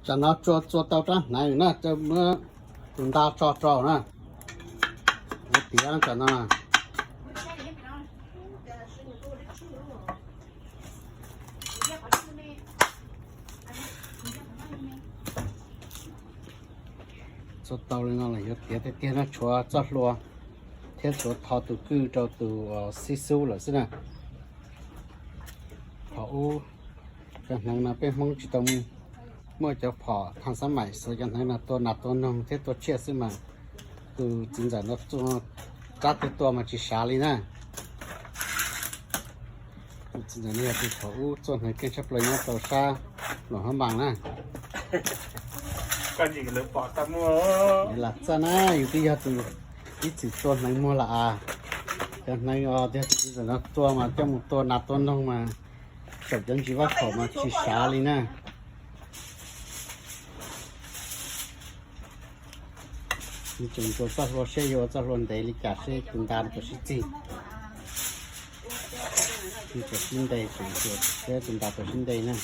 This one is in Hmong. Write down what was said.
Tam no tsuas txua tau rab hneev na, muab tus nta tso rau na. Ua tiav tam no na. Txua tau li no los yuav tiav tiag tiag no, tshuav txoj hlua thiab tshuav tho tus kwj rau tus xib xub lawm xwb na. Thaum ub cov hneev no peb Hmoob tsis tau muaj cov phom thaj xab maim, xuas cov hneev no tua nas tua noog thiab tua tsiaj xwb mas tus txiv ntxawm no rab twg tua mas tsis sav li na. Tus txiv ntxawm no yog tus thaum ub txua hneev keej tshaj plaws nyob rau sab Luam Hab Npas na. Lam txawj na, yus twb yog tus ib txwm tua hneev muag lam as. Cov hneev os, yog tus txiv ntxawm no tua mas coj mus tua nas tua noog mas saum cov ntsis vaj khaum mas tsis sav li na. Tseem ntsuas txoj hlua seb yuav ua txoj hlua ntev li cas seb tus nta puas sib txig. Tseem sib nte, tseem ntsuas seb tus nta puas sib nte na.